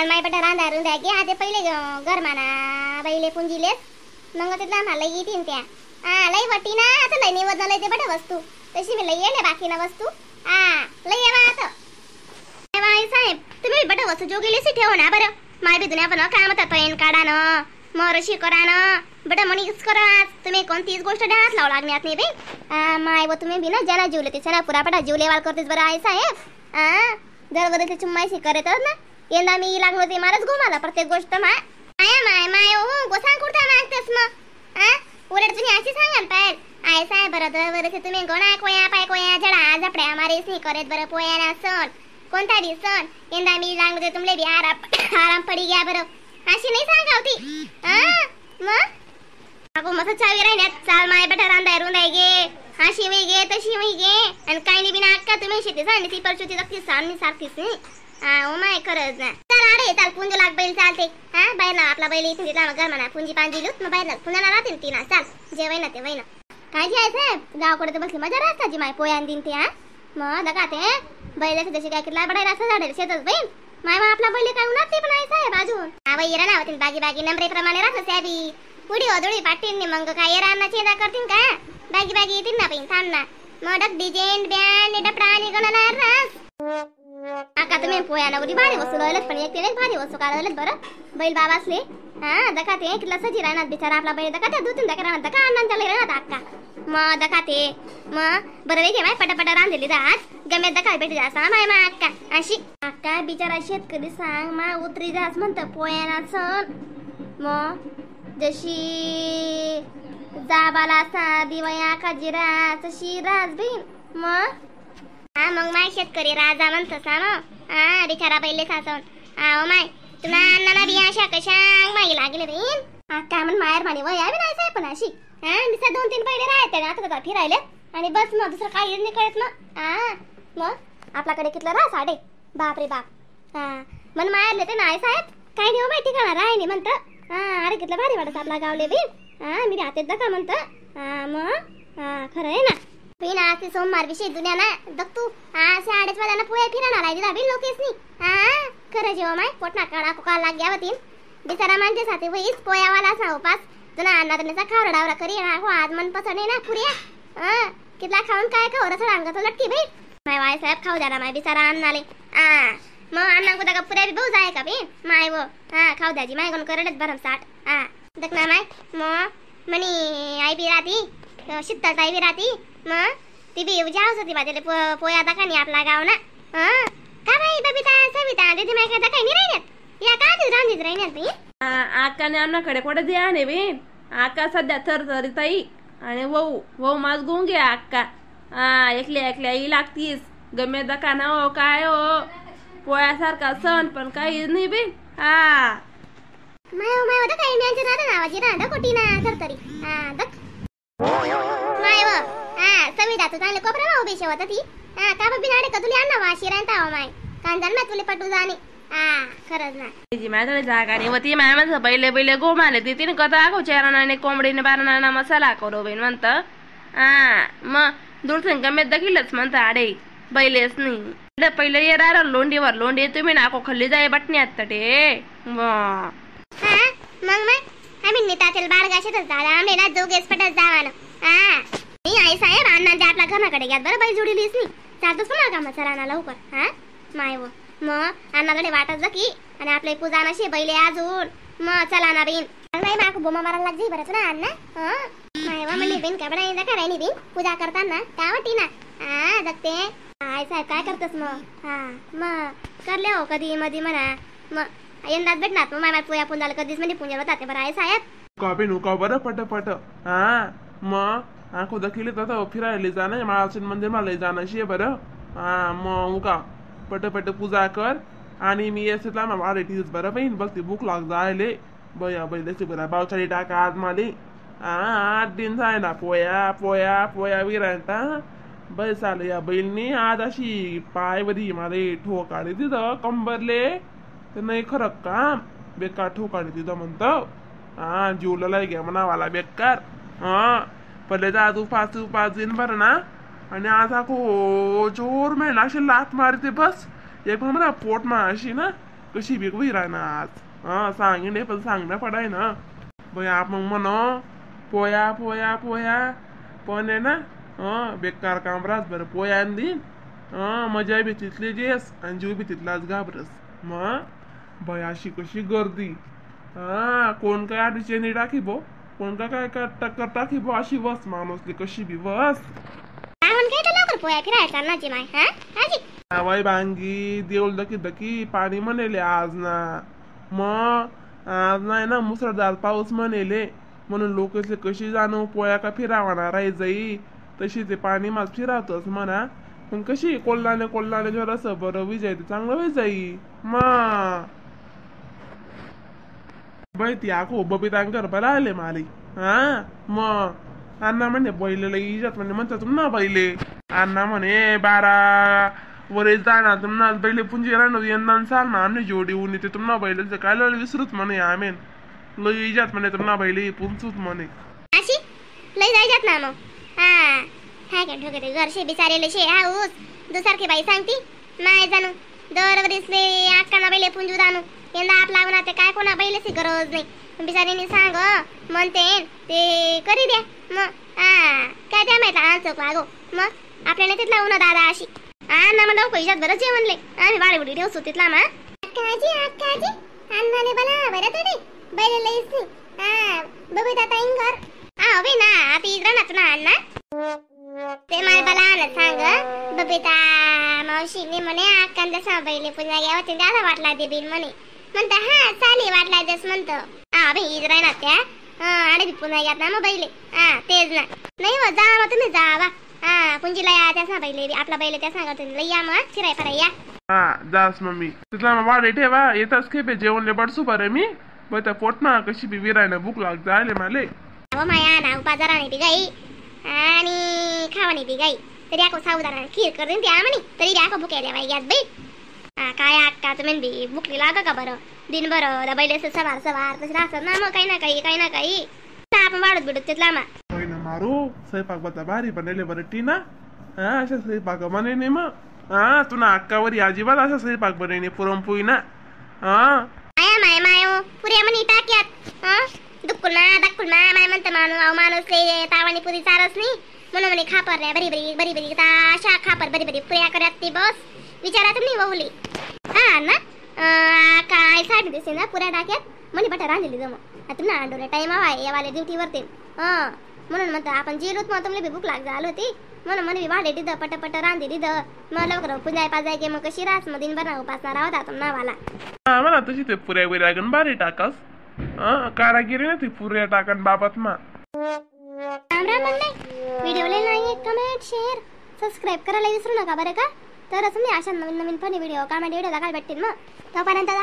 चाल माय पटा रांधा रुंधा गे आता पहिले गरमाना बैले पुंजिलेस मग तिथला मला येतील त्या. हा लई वटी ना आता लई निवत लई ते बट वस्तू तशी मी लई येले बाकी ना वस्तू. हा लई येवा आता आई साहेब तुम्ही बट वस्तू जोगिलेसी ठेव ना बरं. माय बी दुनिया पण काम होता तैन काढा न मरशी करा न बट मनीच करा. तुम्ही कोणतीच गोष्ट ध्यानात लावू लागण्यात नाही बाई. माय व तुम्ही बी ना ज्यांना जीवले ते ना पुरापटा जीवलेवाल करतेस बरं आई साहेब. हा दरवर्षी चुम्माशी करतच ना यंदा मी लागलो ते मारच गोमाला प्रत्येक गोष्ट मा माया माय माय हो गोसांग कुठं मागतेस मग. हा उलट तुम्ही अशी सांगाल पाहिजे आई साहेब बरं दरवर्षी तुम्ही गोणा कोया पाय कोया झडा झपड्या मारेस नाही करत बरं पोयाना सण कोणता बी सण यंदा मी लागलो ते तुमले बी आराम आराम पडी घ्या बरं अशी नाही सांगावती. हा मग अगो मस्त चावी राहिण्यात चाल माय बेटा रांधाय रुंधाय गे अशी वही गे तशी वही गे आणि काही नाही बिना अक्का तुम्ही शेती सांगली ती परचुती जगती सामनी सारखीच नाही. हा ओ my खरंच ना चाल अरे चाल पुंज लाग बैल चालते. हा बाहेर ना आपला बैल इथून तिथला मग म्हणा पुंजी पांजी लूत मग बाहेर लाग पुन्हा राहतील ती ना चाल जेवाय ना ते वय ना काय जे आहे साहेब गावाकडे तर बसली मजा राहताची माय पोयान दिन ते. हा मग दका ते बैलाचे जशी काय कितला बडायला असं झाडेल शेतच बहीण माय मग आपला बैल काय उन्हात ते पण आहे साहेब अजून. हा बाई येरा ना बागी बागी नंबरे प्रमाणे राहत साहेबी उडी ओदळी पाटील मग काय रान्ना चेंदा करतील का बागी बागी येतील ना बहीण थांब ना मग डक डिजेन ब्यान डपडा आणि गणना रास आका तुम्ही पोयाना उडी भारी वस्तू लावलत पण एक ते भारी वस्तू काढवलत बरं बैल बाबा असले. हा दका ते कितला सजी राहणार बिचारा आपला बैल दका त्या दूध दका राहणार दका अण्णांच्या लई राहणार अक्का मग दका ते मग बरं वेगे माय पटापटा रांधली आज गमेत दका भेटी जास माय मा अक्का अशी अक्का बिचारा शेतकरी सांग मा उतरी जास म्हणतं पोयाना सण मग जशी जाबाला सा दिवया खाजी रास तशी रास बहीण मग. हा मग माय शेतकरी राजा म्हणतो सा मग. हा बिचारा बैले सासवून हा ओ my तुला अण्णाला बी अशा कशा माई लागले बहीण. हा काय म्हण माहेर माने वय बी नाही साहेब पण अशी. हा निसा दोन तीन पहिले राहते आता आता फिरायले आणि बस मग दुसरं काही नाही कळत मग. हा मग आपल्याकडे कितलं राहा साडे बाप रे बाप. हा मन माहेरले ते नाही साहेब काही नाही हो माहिती का राह नाही म्हणतं. हा अरे कितलं भारी वाटत आपला गावले बी. हा मी राहते का म्हणतं. हा मग हा खरं आहे ना बहीण आज ते सोमवार विषयी दुनिया ना दग तू हा साडेच वाजायला पोया फिरायला लागली दाबी लोकेसनी. हा खरं जेव्हा माय पोटना काळा कोका लाग घ्या तीन बिचारा माणसे साथी वहीच पोयावाला असा उपास तुला अण्णा त्यांचा खावरा डावरा करी हो आज मन पसंत नाही ना पुऱ्या. हा कितला खाऊन काय खाऊ रसळ अंगात लटकी बाई माय वाय साहेब खाऊ द्या ना माय बिचारा अण्णाले. हा मग अण्णा कुठं का पुऱ्या बी बहु जाय का बी my व हा खाऊ द्याजी माय कोण करडच भरम साठ. हा दक ना माय मग म्हणी आई बी राहती शीतल ताई बी राहती मग ती बी जाऊच होती माझ्या पोया दाखा नाही आपला गाव ना. हा का बाई बबिता सविता दीदी माय काय नाही राहिल्यात या का रांधीत राहिल्यात बाई. आकाने आमनाकडे कुठे ध्यान आहे बी आका सध्या थरथरी ताई आणि वऊ वऊ माझ गुंगे आक्का. हा एकल्या एकल्या आई लागतीस गमे दका ना हो काय हो पोळ्यासारखा सण पण काही नाही बी. हा माय माय होतं काही मी राहता नावाची राहता कोटी ना थरथरी. हा दक माय व हा सविता तू चांगले कोपरा उभी शेवत ती. हा का बी नाडे का तुला अण्णा वाशी राहता हो माय कांजान मा तुले पटू जाणे. हा खरंच ना जी माझ्याकडे जागा नाही होती माय माझं पहिले पहिले गोमाले ती तिने कथा चारणाने कोंबडीने बारणाना मसाला करू बहीण म्हणतं. हा मग दूरसन गमेत दाखीलच म्हणतं आडे बैलेच नाही पहिले ये राहिलं लोंडीवर लोंडी तुम्ही नाको खाल्ली जाय बटण्यात तटे. हा मग मग आम्ही नेतातील बाळगा शेतच झाला आम्ही ना जोगेस पटत जावानं. हा मी आई साहेब अण्णा ते आपल्या घराकडे घ्यात बरं बाई जोडीलीच नाही चालतोच ना का मग चला लवकर. हा माय व मग अण्णाकडे वाटत जा की आणि आपले पूजा नशी बैले अजून मग चला ना बहीण नाही माकू बोमा मारायला लागली बरं तुला अण्णा. हा माय वा म्हणली बहीण का बडा का राहिली बहीण पूजा करताना का वाटी ना. हा जगते आई साहेब काय करतस मग. हा मग करले हो कधी मधी म्हणा मग यंदाच भेटणार मग माय पोया पुंजाला कधीच म्हणजे पुंजाला जाते बरं आई साहेब. का नुका बरं पटपट. हा मग आखो दखिले तर फिरायला जाणं महाराष्ट्र मंदिर मला जाणं शे बरं. हा मग उका पटपट पूजा कर आणि मी येसला मा वाडे ठीस बरं बहीण बघ ती भूक लाग जायले बया बैल बरा बावचाडी टाका आज माले. हा 8 दिन जाय ना पोया पोया पोया विरांता बस आलं या बैलनी आज अशी पाय बरी मारे ठोकाडे तिथं कंबरले तर नाही खरं काम बेकार ठोकाडे तिथं म्हणतं. हा जीवला घ्या म्हणावाला बेकार. हा पहिले जा तू पाच पाच दिन बरं ना आणि आज आखो जोर मेला अशी लात मारते बस एक म्हणा पोट मा अशी ना कशी बी वही राहणार आज. हा सांगणे पण सांगणं पडाय ना बाई. आप मग म्हण पोया पोया पोया पण आहे ना. हं बेकार काम राहत बरं पोया देईन. हं मजा बी तिथली जेस आणि जीव बी तिथलाच घाबरस. मग बाई अशी कशी गर्दी. हा कोण काय अडचणी टाकी बो, कोण का काय काय टक्कर टाकी बो, अशी बस माणूसली कशी बी बस. लवकर पोया फिरायला ना माय. हा बाई बांगी देऊल दकी दकी पाणी म्हणेले आज ना. मग आज नाही ना मुसळधार पाऊस म्हणेले म्हणून लोक कशी जाणू पोया का फिरावा राही जाई तशी ते पाणी माझ फिरावतच म्हणा. पण कशी कोल्हाने कोल्हाने जरासं बरं विजय ते चांगलं होई जाई. मा बाई ती आखो बबितांकर बरं आले माले. हा मग अण्णा म्हणे बैलेला इजात म्हणे म्हणतात तुम ना बैले. अण्णा म्हणे 12 वरे जाणार तुमना बैले पुंजी राहणार यंदा चाल ना आम्ही जोडी ऊन येते तुमना बैले काय विसरूच म्हणे आमेन लई इजात म्हणे तुमना बैले पुंचूच म्हणे. अशी लई जायजात ना मग. हा काय काय ठोके घरशे बिचारेले शे हाऊस दुसारखी बाई सांगती नाही जाणू दरवरीसले अक्काना बैले पुंजू जाणू यंदा आप लागून आता काय कोणा बैलेची गरज नाही. बिचारीने सांग म्हणते ते करी द्या मग. हा काय त्या माहिती आणचोक लागो मग आपल्याला तिथला लावू ना दादा अशी. हा ना मग लवकर इजात बरं जेवणले आम्ही वाडी उडी ठेवतो तिथला मा. अक्काजी अक्काजी अण्णाने बला बरं तरी बैले लईस नाही. हा बबिता ताईंगर हा हवे ना आता इजरा ना तुला अण्णा ते माय बला आण सांग बबिता मावशीने म्हणे अक्कांदा सा बैले पुन्हा घ्यावं ते दादा वाटला दे बिन म्हणे म्हणता. हा चाले वाटला जस म्हणतो. हा बे इजरा ना त्या आणि बी पुन्हा घ्यात ना मग बैले. हा तेच ना नाही मग जा मग तुम्ही जावा. हा पुंजीला या त्या सांग बैले आपला बैले त्या सांगा तुम्ही लई या मग फिराय फराय या. हा जास मम्मी तिथला मग वाडे ठेवा येताच खेपे जेवणले बडसू बरं मी बरं पोट ना कशी बी विरायना भूक लाग जायले माले. अहो माया ना उपाजाराने बी गाई आणि खावाने बी गाई तरी आको सावधान खीर कर देईन त्या म्हणे तरी आको भुकेले बाई ग्यात बाई. हा काय अक्का तुम्ही बी भुकली लाग का बरं दिनभर बैले सवार सवार तसे राहतात ना मग काही ना काही काही ना काही आपण वाढत बिडत तिथला मा. मारू स्वयंपाक बता भारी बनवले बरं टीना. हा अशा स्वयंपाक बनवणे मग. हा तुला अक्कावरी अजिबात असा स्वयंपाक बनवणे पुरणपोळी ना. हा माया माय माय पुऱ्या म्हणे टाक्यात. हा दुक्कुल मा दाक्कुल मा माय म्हणतं माणू अहो माणूस तावानी पुरी चारच नाही म्हणून म्हणे खापर रे बरी बरी बरी बरी अशा खापर बरी बरी पुऱ्या करत ती बस विचारा तुम्ही वहुली. हा ना काय साडी दिसते ना पुऱ्या टाक्यात म्हणे बटा रांधली जमा आता ना अंडोरे टाईम हवा येवाले ड्युटीवर ते. हा म्हणून म्हणतो आपण जेलूत मग तुमले बी भूक लाग झाली होती म्हणून म्हणे वाढे दिदं पटपट रांधी दिदं मग लवकर पुंजाय पाजाय गे मग कशी रास मग दिनभर ना उपासना राहता तुम नावाला. हा म्हणा तशी ते पुऱ्या बिऱ्या गण भारी टाकास. हा कारागिरी ना ती पुऱ्या टाकन बाबत मा. राम राम म्हणले व्हिडिओला like comment share subscribe करायला विसरू नका बरं का. तरच मी अशा नवीन नवीन funny video comedy video दाखवायला भेटतील मग. तोपर्यंत